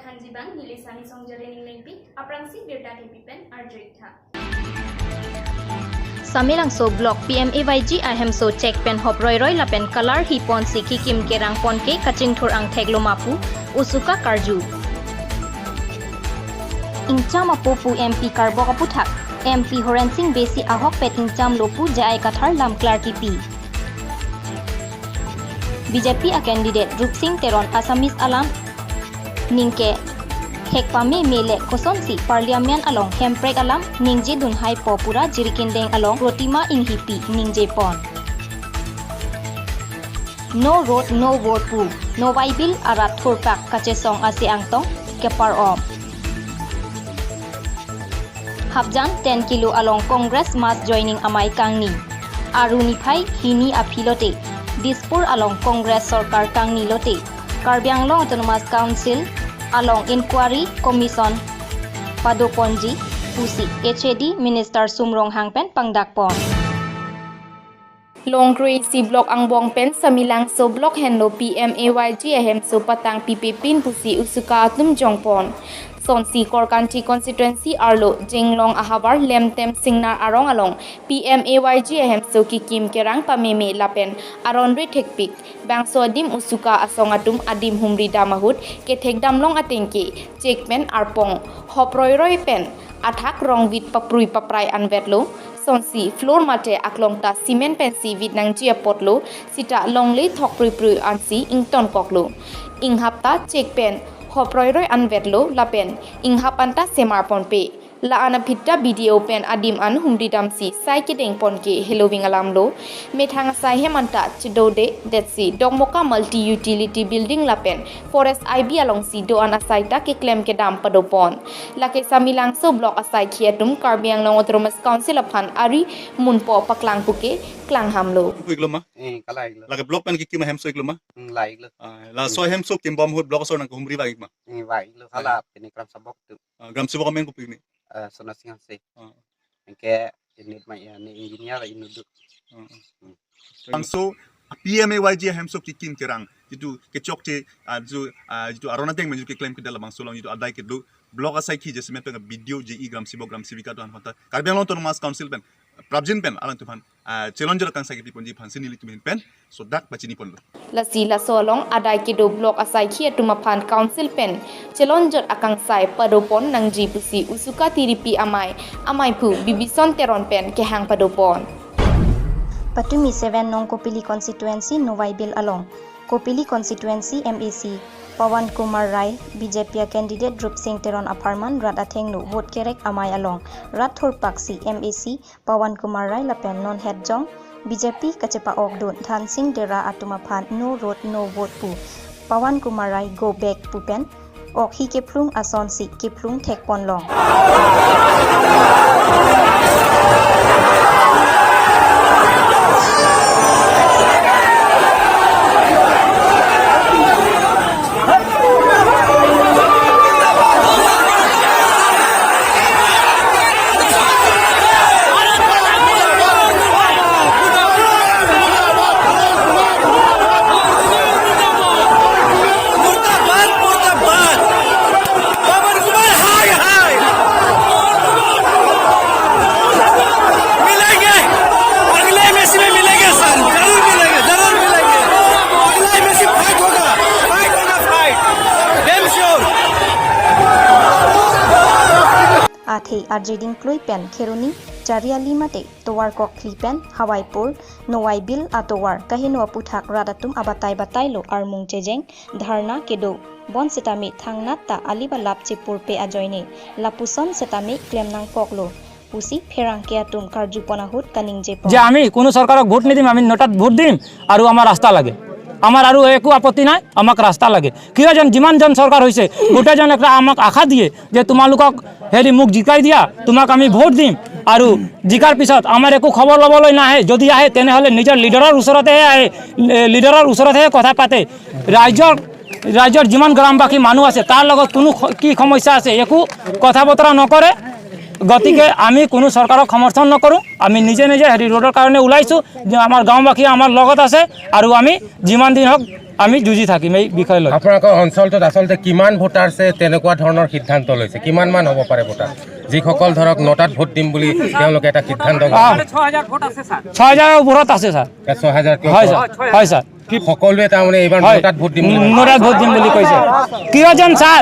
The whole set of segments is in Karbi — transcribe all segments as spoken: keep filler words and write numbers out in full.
Khanjibang, neli Sani Songjare ning lengpi, aphrangsi birta thepi pen arju-ik tha. Samelangso Block P M A Y G ahemso chek pen hop roiroi lapen kalar hi ponsi kikim kerang pon ke kachingthur angthek lo ma pu usuka karju. Ingcham apo pu M P karbok aputhak, M P Horen Sing Bey si ahok pen ingcham lo pu J I Kathar lam klar kipi. B J P a candidate Rupsing Teron Assamese alam ningke thek pameme le kosonsi Parliament along Hemprek alam ningje dun hai po pura Jirikindeng along Protima Enghipi ningje pon. No road, no vote pu Novaibel arat thurpak kachesong ase angtong kepar-om. Hapjan ten kilo along Congress mass joining amei kangni. Aru niphai hini aphi lote Dispur along Congress sorkar kangni lote Karbi Anglong Autonomous Council along inquiry commission padoponji pusi H A D Minister Sum Ronghang pen pangdakpon. Longkre isi block angbong pen Samelangso block henlo P M A Y G ahemso patang pipe pin pusi usuka atum jongpon. Sonsi Korkanthi constituency arlo Jinglong ahavar Lemtem Singnar arong along P M A Y G ahemso kikim kerang pameme lapen aron ri thekpik. Bangso adim usuka asong atum adim humri dam ahut kethek damlong atengke chek pen arpong hop roiroi pen athak rong vit paprui paprai anvetlo. Sonsi floor mate aklong ta cement pensi vit nangji apotlo, sita longle thok prui prui ansi ingtonkoklo. Inghap ta chek pen hop roiroi anvetlo lapen inghap anta semar ponpe. La-an aphi ta B D O pen adim an humri damsi sai kedeng pon ke heloving alamlo. Methang asai hem anta chedode detsi Dokmoka Multi Utility Building lapen Forest I B alongsi do-an asai ta keklem kedam padopon. Lake Samelangso block asaikhi atum Karbi Anglong Autonomous Council aphan ari munpo paklang puke klanghamlo. Pu-iklo ma? Eh, kala-iklo. Lake block pen kikim ahemso iklo ma? Hmm, la-iklo. Ah, laso ahemso kimbom ahut block asor nangkehumri vang-ik ma? Eh, vang-iklo. Ah. Hala pini Gram Sebok tu. Ah, Gram Sebok amen kopi ni? Ah, Sona Singh Hanse. Ah. Anke inut ma ya, ne engineer inut do. Ah, ah. Hmm. Bangso P M A Y G ahemso kikim kerang jitu kechokche, ah, jitu, ah, jitu aron ateng men jitu keklem kedam labangso along jitu adai kedo block asaikhi jasemet pen B D O, J E, Gram Sebok, Gram Sevika atum aphan ta Karbi Anglong Autonomous Council pen prapjin pen alangtum aphan, ah, challenge akangsai kipi ponji aphansi nelitum ahin pen sodak pachini ponlo. Lasi laso along adai kedo block asaikhi atum aphan council pen challenge akangsai padopon nangji pusi usuka tiripi amei, ameiphu Bibison Teron pen kehang padopon. Patumi seven nong Kopili constituency Novaibel along Kopili constituency M A C Pawan Kumar Rai, B J P a candidate Rupsing Teron apharman rat athengno vote kerek amei along rat thurpaksi M A C Pawan Kumar Rai lapen non hetjong B J P kachepa-okdun Dhansing Dera atum aphan no road no vote pu Pawan Kumar Rai go back pu pen okhi kephlung asonsi kephlung thekponlong. मुर्दाबाद, मुर्दाबाद। पवन कुमार हाय, हाय। मिलेंगे, अगले एमएसी में मिलेंगे सर, जरूर मिलेंगे, जरूर मिलेंगे। अगला एमएसी फाइट होगा, फाइट होगा, fight. Damn sure। Athe arjeding klui pen Kheroni Chariali mate tovar kokphli pen Hawaipur Novaibel atovar kaheno aputhak rat atum abatai batailo armung chejeng dharna kedo. Bonsitame thangnat ta alip alap chepurpe ajoine lapuson sitame klem nangkoklo pusi pherangke atum karjupon ahut kaningjepon. যে আমি কোনো সরকারক ভোট নিদিম, আমি নটাত ভোট দিম আৰু আমাৰ ৰাস্তা লাগে। আমাৰ আৰু একো আপত্তি নাই, আমাক ৰাস্তা লাগে। কিয় জন, যিমান জন চৰকাৰ হৈছে, গোটেইজন একটা আমাক আশা দিয়ে যে তোমালোকক হেৰি মোক জিকাই দিয়া, তোমাক আমি ভোট দিম। আৰু জিকাৰ পিছত আমাৰ একো খবৰ ল'বলৈ নাহে, যদি আহে তেনেহ'লে নিজৰ লিডাৰৰ ওচৰতেহে আহে, এ, লিডাৰৰ ওচৰতহে কথা পাতে। ৰাইজৰ, ৰাইজৰ যিমান গ্ৰামবাসী মানুহ আছে তাৰ লগত কোনো খ-, কি সমস্যা আছে একো কথা বতৰা নকৰে। গতিকে আমি কোনো চৰকাৰক সমৰ্থন নকৰোঁ। আমি নিজে নিজে হেৰি ৰোডৰ কাৰণে ওলাইছোঁ যে আমাৰ গাঁওবাসী আমাৰ লগত আছে আৰু আমি যিমান দিন হওক আমি যুঁজি থাকিম এই বিষয় লৈ। আপোনালোকৰ অঞ্চলটোত আচলতে কিমান ভোটাৰছে তেনেকুৱা ধৰণৰ সিদ্ধান্ত লৈছে? কিমান মান হ'ব পাৰে ভোটাৰ, যিসকল ধৰক নটাত ভোট দিম বুলি তেওঁলোকে এটা সিদ্ধান্ত আহ। ছয় হাজাৰৰ ওপৰত আছে ছাৰ। ছয় হাজাৰ কিয়? হয় ছাৰ, হয় ছাৰ। সকলোৱে তাৰমানে এইবাৰ হয়। নটাত ভোট দিম বুলি কৈছে। নটাত ভোট দিম বুলি কৈছে। কিয় যেন ছাৰ,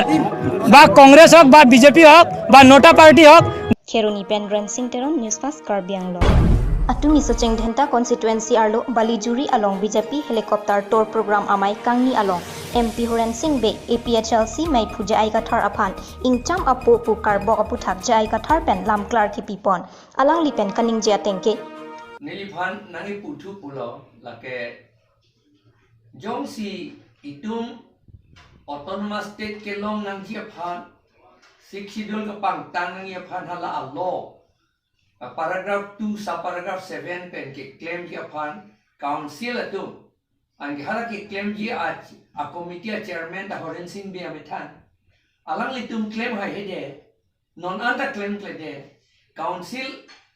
বা কংগ্ৰেছ হওক বা বিজেপি হওক বা নটা পাৰ্টি হওক, Kheroni pen Rensing Teron, News Fast Karbi Anglong. Atum iso chengdhenta constituency arlo Balijuri along B J P helicopter tour program amei kangni along M P Horensing Bey A P H L C meiphu J I Kathar aphan ingcham apo pu karbok aputhak J I Kathar pen lamklar kepipon. Alangli pen kaningje ateng ke. Neliphan nangkipu thu pulo lake jongsi itum autonomous state kelong nangji aphan, Sixth Schedule kapangtang nangji aphan hala a-law, a paragraph two sub paragraph seven pen keklemji aphan council atum, anke hala keklemji a, a committee a chairman ta Horensing Bey amethang. Alanglitum klem haihede, non anta klemkledet. Council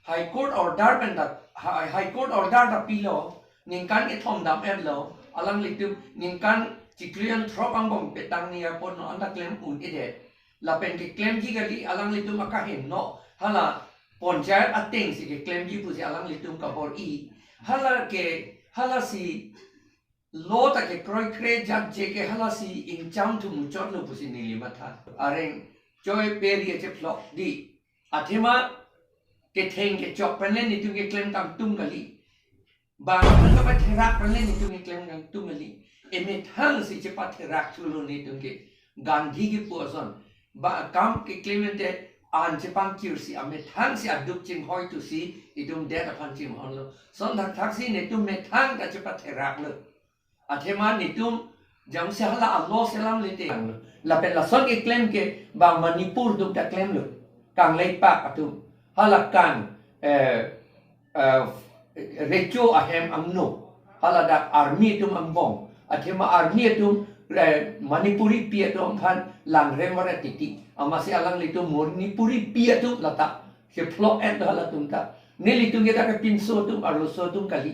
High Court order pen ta, Hi-, High Court order ta pilo, ningkan kethom dam-etlo, alanglitum ningkan chiklo jon throk angbong petang ni apot non anta klem un-edet. Lapen keklemji kali alanglitum akaheno, hala panchayat atengsi keklemji pusi alanglitum kabor-i. Hala ke, halasi law ta kekroikre jat je ke halasi ingcham thu muchotlo pusi neli matha. Areng choi peri ache phlok di. Athema ketheng kechok pen le netum keklem kangtung kali. Bang pen kapatherak pen le netum keklem kangtung kali. Emethangsi chepatherak thulo netum ke. Gandhi kipu ason. Ba kam keklem ente an chepangkirsi amethangsi aduk chinghoi thusi itum det aphan chinghonlo. Son thakthaksi netum methang ta chepatheraklo. Athema netum jongsi hala a-law selam lete. Lapen lason keklem ke bang Manipur atum ta klemlo. Kangleipak atum. Hala kang, eh, eh, recho ahem angno. Hala dak army atum angbong. Athema army atum, eh, Manipuri pi atum aphan langrem vara titi. Amatsi alanglitum Manipuri pi atum lata. Kephlok-et halatum ta. Nelitum ke dak kepinso atum, arloso atum kali.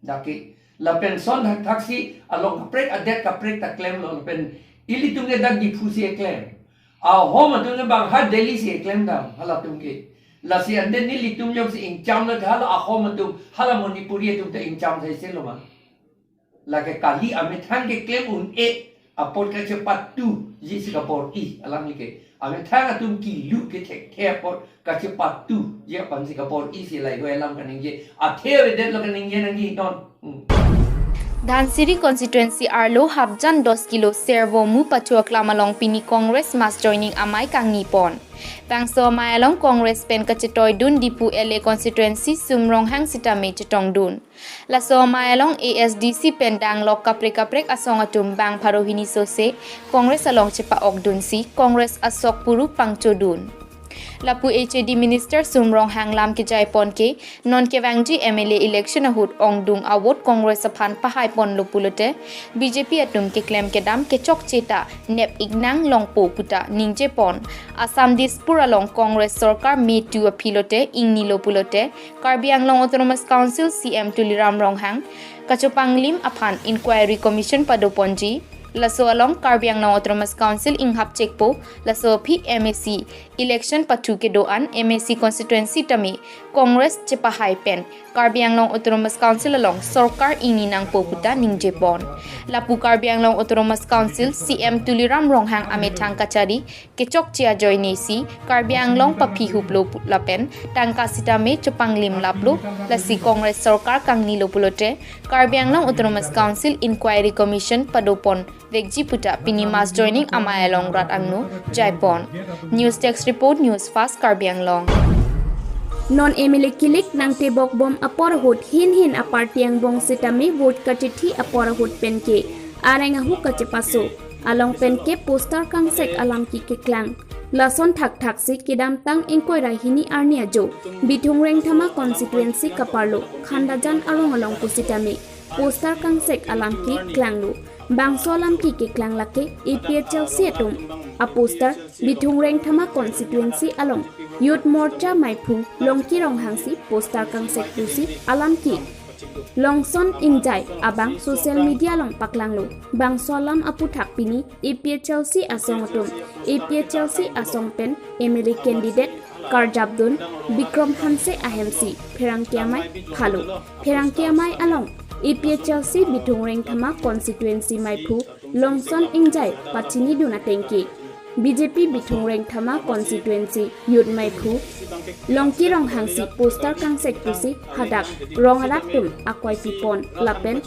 Dak ke lapen son thakthaksi along kaprek adet kaprek ta klemlo lapen ilitum ke dak Diphu si eklem. Ahom atum ke bang ha Delhi si eklem dam halatum ke. Lasi ante nelitum jongsi ingchamlo hala ahom atum hala Manipuri atum ta ingcham thaiselo ma. Lake kali amethang keklem un-e apot kachepatujisi kabor-i alangli ke. Amethang atum kilu kethekthe apot kachepatuji aphansi kabor-isi lahei alam kaningje. Athe avedetlo kaningje nangji ton. Hmm. Dhansiri constituency arlo Hapjan dos kilo Servo Mu Pacho Aklam along pini Congress mass joining amei kangni pon. Bangso amei along Congress pen kachetoidun Diphu L A constituency Sum Ronghang sitame chetongdun. Laso amei along A S D C pen danglok kaprek kaprek asong atum bang pharo hini sose Congress along chepa-okdunsi Congress asok puru pangchodun. Lapu H A D Minister Sum Ronghang lam kejaipon ke non kevangji M L A election ahut ongdung a-vote Congress aphan pahaiponlo pulote B J P atum keklem kedam kechokche ta nep-iknang longpo puta ningjepon. Assam Dispur along Congress sorkar me tu aphi lote ingnilo pulote Karbi Anglong Autonomous Council C M Tuliram Ronghang kachopanglim aphan Inquiry Commission padoponji. Laso along Karbi Anglong Autonomous Council inghap chekpo, laso aphi M A C election pathu kedo-an M A C constituency tame Congress chepahai pen Karbi Anglong Autonomous Council along sorkar ingni nangpo puta ningjepon. Lapu Karbi Anglong Autonomous Council C M Tuliram Ronghang amethang kachari kechokche ajoinesi Karbi Anglong paphihuplo pu-, lapen tangka sitame chopanglim laplo, lasi Congress sorkar kangnilo pulote Karbi Anglong Autonomous Council Inquiry Commission padoponvekji puta pini mass joining amei along rat angno jaipon. News Desk Report, News Fast Karbi Anglong. Non M L A kilik nangtebokbom apor ahut hin hin a-party angbong sitame vote kachithi apor ahut penke areng ahu kachepaso along penke poster kangsek alam ki keklang. Lason thakthaksi kedamtang ingkoi ra hini arni ajo Bithung Rengthama constituency kaparlo Khandajan arong along pusitame poster kangsek alam ki klanglo. Bangso alam ki keklang lake A P H L C atum a-poster Bithung Rengthama constituency along Youth Morcha meiphu Longki Ronghangsi poster kangsek pusi alam ki Longson Ingjai abang social media along paklanglo. Bangso alam aputhak pini A P H L C asong atum, A P H L C asong pen M L A candidate karjapdun Bikram Hanse ahemsi pherangke amei phalo. Pherangke amei along A P H L C Bithung Rengthama constituency meiphu Longson Ingjai pachinidun atengke, B J P Bithung Rengthama constituency youth meiphu Longki Ronghangsi poster kangsek pusi hadak rong arat atum akoipipon lapen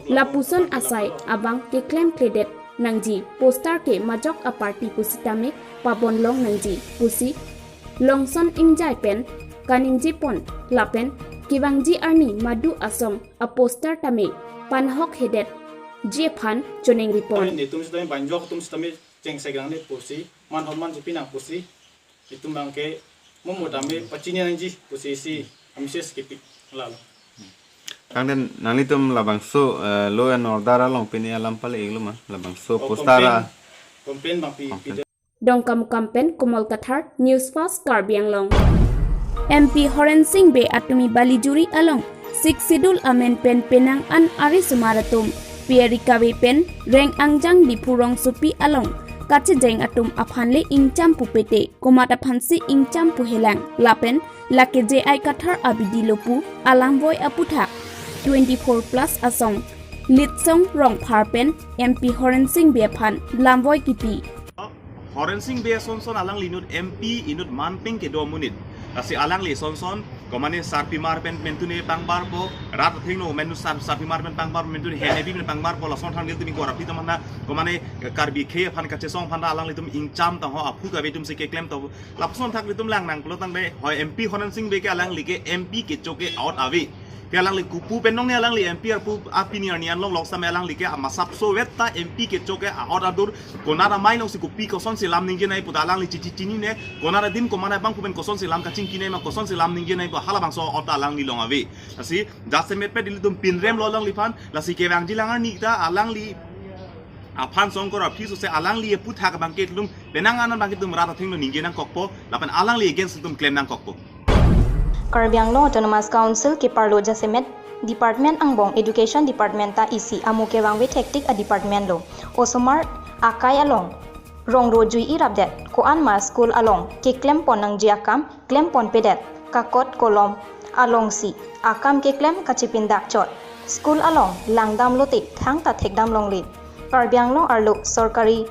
lapuson asai abang keklemkledet nangji, poster ke majok a-party pusitame pabonlong nangji pusi Longson Ingjai pen kaningjepon lapen kevangji arni madu asong a-poster tame panhokhedetji aphan choningripon. Netum sitame banjok atum sitame chengsegrang ne pusi, man hon man jepinang pusi, itum bangke momo tame pachini nangji pusi isi a-message kepik lalo. Kangden nanglitum labangso, eh, law and order along pini alam pale iglo ma labangso Oh, poster a complain, complain bang pi, pi Complain. Dongkamukam pen Komal Kathar, News Fast Karbi Anglong. M P Horen Sing Bey atumi Balijuri along Sixth Schedule amen pen penang an arisomar atum P R E kave pen Reng Angjang Diphu rongsopi along kachejeng atum aphan le ingcham pupete komat aphansi ingcham puhelang lapen lake J I Kathar abidi lo pu alamvoi aputhak twenty-four plus asong Litsong Rongphar pen M P Horen Sing Bey aphan lamvoi kipi. Horen Sing Bey asonson alangli inut M P inut manpeng kedo amonit. Lasi alangli sonson komane sarpimar pen mentune pangbarpo, rat athengno menu sar, sarpimar pen pangbar, mentune henebi pen pangbarpo, lason thang nil tumi gora pita mana komane Karbi khei aphan kachesong aphan alanglitum ingcham tangho aphu kave atumsi keklem to. Lapuson thak litum lang nang pulo tangte hoi M P Horen Sing Bey ke alangli ke M P kecho ke a-ot ave. Ke alangli kopu pen nong ne alangli M P arpu apini arni anlong lok same alangli ke amasapso vet ta M P kecho ke a-ot adur konat amei alongsi kopi kosonsi lam ningje nai puta alangli chichi chinine, konat adim komane bang pu pen kosonsi lam kachingki nai ma kosonsi lam ningje nai pu halabangso a-ot alangli along ave. Lasi jasemet pe dilitum pinrem lo alangliphan, lasi kevangji lang arni ta alangli aphan songkor aphi sose alangli aputhak bangke itum penang an bangke itum rat athengno ningje nangkokpo, lapen alangli against itum klem nangkokpo. Karbi Anglong Autonomous Council keparlo jasemet department angbong Education Department ta isi amo kevangve thektik a-department lo. Osomar akai along rong ro jui-i rapdet, ko-an ma school along keklempon nangji akam klemponpedet, kakot kolom alongsi akam keklem kachepindak chot. School along langdam lote thangta thekdam longle. Karbi Anglong arlo sorkari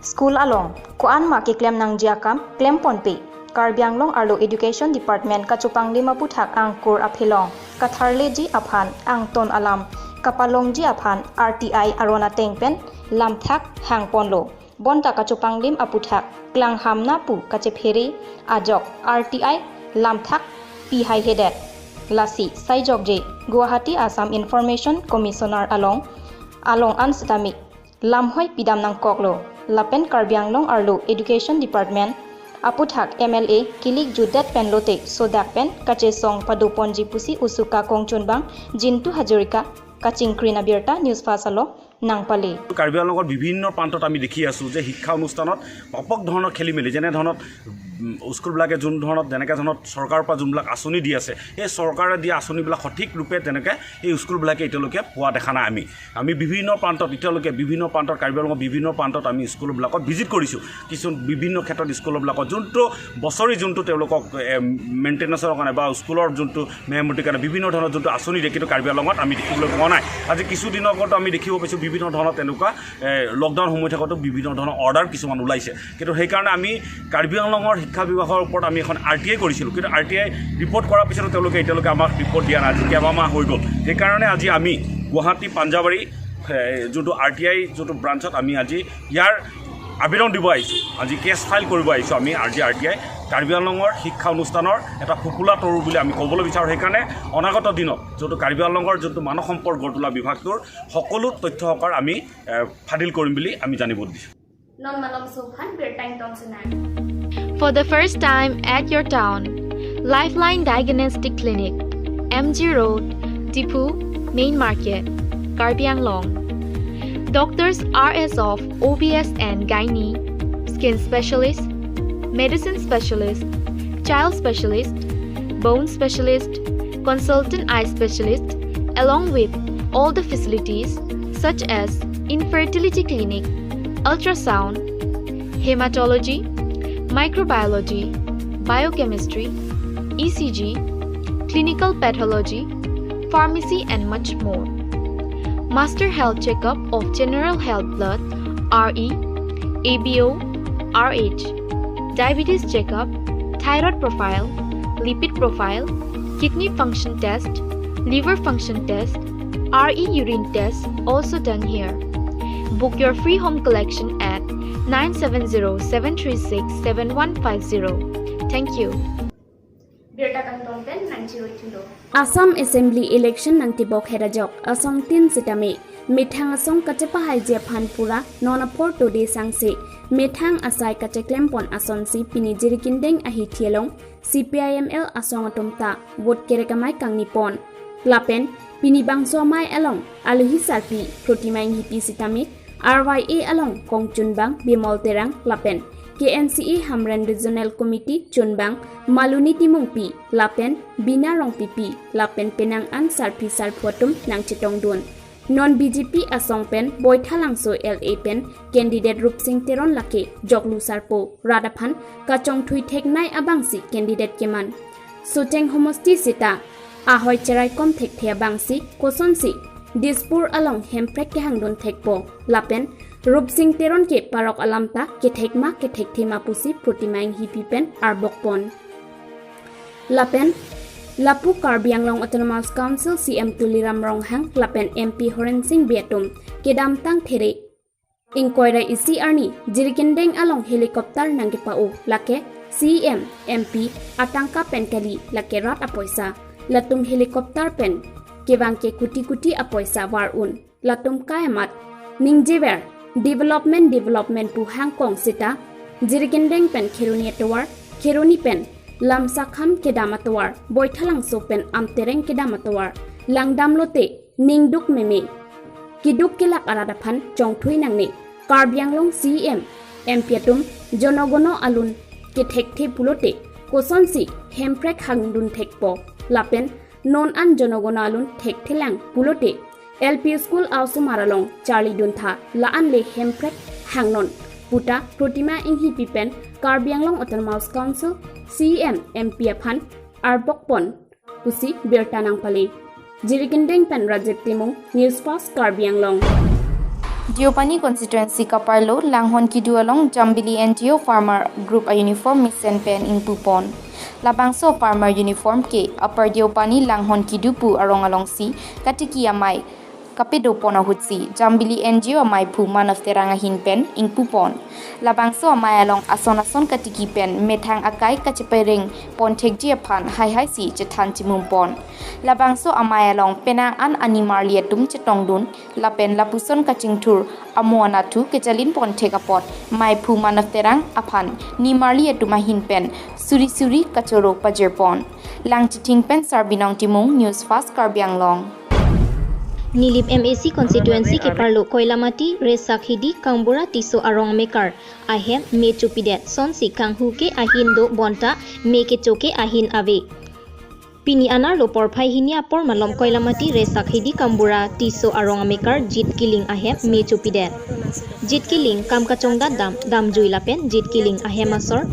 school along ko-an ma keklem nangji akam klemponpe. Karbi Anglong arlo Education Department kachopanglim aputhak angkur aphelong katharleji aphan angton alam kapalongji aphan R T I aron ateng pen lamthak hangponlo. Bonta kachopanglim aputhak klanghamna pu kachephere ajok R T I lamthak pihaihedet. Lasi saijokje Guwahati Assam Information Commissioner along along an sitame lamhoi pidam nangkoklo. Lapen Karbi Anglong arlo Education Department aputhak M L A kilik jutdet pen lote sodak pen kachesong padoponji pusi usuka kongchunbang Jintu Hazarika kachingkrin abirta News Fast along nangpale. Karbi আংলঙৰ বিভিন্ন প্ৰান্তত আমি দেখি আছোঁ যে শিক্ষা অনুষ্ঠানত ব্যাপক ধৰণৰ খেলি মেলি, যেনে ধৰণত, উম, স্কুলবিলাকে যোন ধৰণত, যেনেকে ধৰণত চৰকাৰৰ পৰা যোনবিলাক আঁচনি দি আছে, সেই চৰকাৰে দিয়া আঁচনিবিলাক সঠিক ৰূপে তেনেকে এই স্কুলবিলাকে এতিয়ালৈকে পোৱা দেখা নাই। আমি, আমি বিভিন্ন প্ৰান্তত, এতিয়ালৈকে বিভিন্ন প্ৰান্তত, কাৰ্বি আংলঙৰ বিভিন্ন প্ৰান্তত আমি স্কুলবিলাকত ভিজিট কৰিছোঁ। কিছু বিভিন্ন ক্ষেত্ৰত স্কুলবিলাকত যোনটো বছৰি যোনটো তেওঁলোকক, এ, মেইনটেনেঞ্চৰ কাৰণে বা স্কুলৰ যোনটো মেৰামতিৰ কাৰণে বিভিন্ন ধৰণৰ যোনটো আঁচনি দিয়ে, কিন্তু কাৰ্বি আংলঙত আমি দেখিবলৈ পোৱা নাই। আজি কিছুদিনৰ আগতো আমি দেখিব পাইছোঁ বিভিন্ন ধৰণৰ তেনেকুৱা, এ, লকডাউন সময় থাকোঁতে বিভিন্ন ধৰণৰ অৰ্ডাৰ কিছুমান ওলাইছে। কিন্তু সেইকাৰণে আমি কাৰ্বি আংলঙৰ শিক্ষা বিভাগৰ ওপৰত আমি এখন আৰ টি আই কৰিছিলোঁ, কিন্তু আৰ টি আই ৰিপৰ্ট কৰাৰ পিছতো তেওঁলোকে এতিয়ালৈকে আমাক ৰিপৰ্ট দিয়া নাই। আজি কেইবামাহ হৈ গ'ল। সেইকাৰণে আজি আমি গুৱাহাটী পাঞ্জাবাৰী, এ, যোনটো আৰ টি আই যোনটো ব্ৰাঞ্চত আমি আজি ইয়াৰ আবেদন দিব আহিছোঁ, আজি কেছ ফাইল কৰিব আহিছোঁ আমি আজি আৰ টি আই। কাৰ্বি আংলঙৰ শিক্ষা অনুষ্ঠানৰ এটা ফোঁপোলা তৰু বুলি আমি ক'বলৈ বিচাৰোঁ। সেইকাৰণে অনাগত দিনত যোনটো কাৰ্বি আংলঙৰ যোনটো মানৱ সম্পদ গঢ় তোলা বিভাগটোৰ সকলো তথ্য সহকাৰ আমি, এ, ফাদিল কৰিম বুলি আমি জানিব দিছোঁ। Non malom sophan birta ingtong senang. For the first time at your town, Lifeline Diagnostic Clinic, M G Road, Diphu, Main Market, Karbi Anglong. Doctors are as of O B S and gynae, skin specialist, medicine specialist, child specialist, bone specialist, consultant eye specialist, along with all the facilities such as infertility clinic, ultrasound, hematology, microbiology, biochemistry, E C G, clinical pathology, pharmacy and much more. Master health checkup of general health blood, R E, A B O, R H, diabetes checkup, thyroid profile, lipid profile, kidney function test, liver function test, R E urine test also done here. Book your free home collection at nine seven zero seven three six seven one five zero. Thank you. Birta kangtong pen nangchiroi thulo. Assam Assembly election nangtibok het ajok asong tin sitame methang asong kachepahaiji aphan pura non apor tode sangse methang asai kacheklempon asonsi pini Jirikindeng ahithi along C P I M L asong atum ta vote kerek amei kangnipon. Lapen pini bangso amei along aluhi sarpi Protima Enghipi sitame R Y A along kongchunbang Bimol Terang lapen K N C A Hamren Regional Committee chunbang Maluni Timungpi lapen Bina Rongpipi lapen penang an sarpi sarpo atum nangchetongdun. Non B J P asong pen Boithalangso L A pen candidate Rupsing Teron lake joklu sarpo rat aphan kachongthui theknei abangsi candidate keman. Socheng homosti sita ahoi cheraikom thekthe abangsi kosonsi Dispur along hemprek kehangdun thekpo lapen Rupsing Teron ke parok alam ta kethek ma kethekthe ma pusi Protima Enghipi pen arbokpon. Lapen lapu Karbi Anglong Autonomous Council C M Tuliram Ronghang lapen M P Horen Sing Bey atum kedamtang there ingkoi ra isi arni Jirikindeng along helicopter nangkepa-o lake C M, M P atangka pen kali, lake rat apoisa. Latum helicopter pen kevang ke kuti kuti apoisa var-un. Latum kai amat ningjever development development pu hangkong sita Jirikindeng pen Kheroni atovar, Kheroni pen Lamsakham kedam atovar, Boithalangso pen Amtereng kedam atovar langdamlote ningduk meme, keduk kelak arat aphan chongthui nangne. Karbi Anglong C M, M P atum jonogono alun kethekthe pulote kosonsi hemprek hangdun thekpo lapen non an jonogono alun thekthelang pulote L P school aosomar along charlidun tha, la-an le hemprek hangnon puta Protima Enghipi pen Karbi Anglong Autonomous Council C M, M P aphan arbokpon pusi birta nangpale. Jirikindeng pen Rajib Timung, News Fast Karbi Anglong. Deopani constituency kaparlo Langhon Kidu along Jambili N G O farmer group a uniform mesen pen ingpupon. Labangso farmer uniform ke Upper Deopani Langhon Kidu pu arong alongsi katiki amei kapedopon ahutsi Jambili N G O ameiphu Manav Terang ahin pen ingpupon. Labangso amei along ason ason katiki pen methang akai kachepereng pon thekji aphan haihaisi chethan chimumpon. Labangso amei along penang an animarli atum chetongdun lapen lapuson kachingthur amo anathu kechalinpon thek apot meiphu Manav Terang aphan nimarli atum ahin pen suri suri kachoro pajirpon. Langchithing pen Sarbinong Timung, News Fast Karbi Anglong. Nilip M A C constituency keparlo Koilamati Resak Hidi Kangbura Tisso arong amekar ahem me chopidet sonsi kanghu ke ahin do bonta me kecho ke ahin ave. Pini anerlo porphai hini apor malom Koilamati Resak Hidi Kangbura Tisso arong amekar Jit Killing ahem me chopidet. Jit Killing kam kachongdat dam damjui lapen Jit Killing ahem asor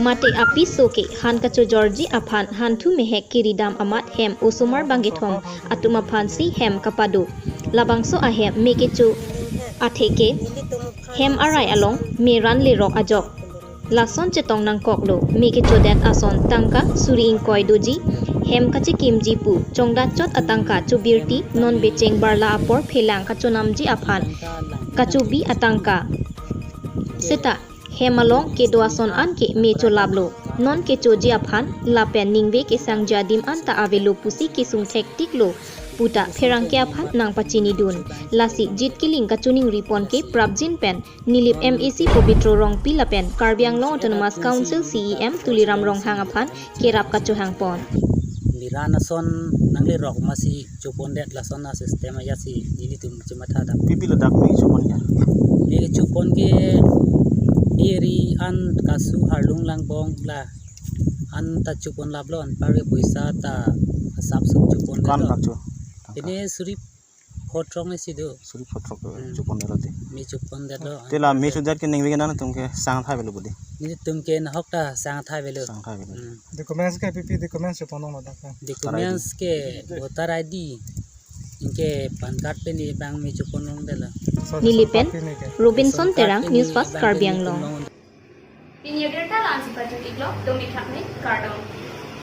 mate apiso ke han kachojorji aphan hanthu mehek kiri dam amat hem osomar bangkethom atum aphansi hem kapado. Labangso ahem me kecho atheke hem arai along me ran lerok ajok. Lason chetong nangkoklo, me kechodet ason tangka suri ingkoi doji, hem kachekimji pu chongdat chot atangka chobirti, non becheng barla apor phelang kachonamji aphan kachobi atangka. Seta hem along kedo ason an ke me cholaplo. Non kechoji aphan lapen ningve kesangji adim anta avelo pusi kesung thektiklo puta pherangke aphan nangpachinidun. Lasi Jit Killing kachoningripon ke prapjin pen Nilip M A C Pobitro Rongpi lapen Karbi Anglong Autonomous Council C E M Tuliram Ronghang aphan kerap kachohangpon. Miran ason nanglerok masi chopondet lason a system ajatsi nelitum chematha dam. Pi pi ladak me chopon ya? Me chopon ke eri an kasu harlung langbong la an ta chopon laplon, par ke poisa ta asap sup chopon. Dukan laplon. Kacho? Pini suri pho throk ni si do. Suri pho throk, hmm, chopon detlo te. Me chopon detlo. Te la me chudat ke ningve ke nangtum ke sang thai avelo bodi. Netum ke nahok ta sang thai avelo. Sang thai avelo. Hmm. Documents ke P P documents chopon long ladak ke. Documents ke voter I D. Anke PAN card pen ni bang me chopon long detlo. So, neli pen party ni ke. Robinson Terang, News Fast Karbi Anglong. Pini abirta la-ansi pajut-iklo, domi thak ni kardom.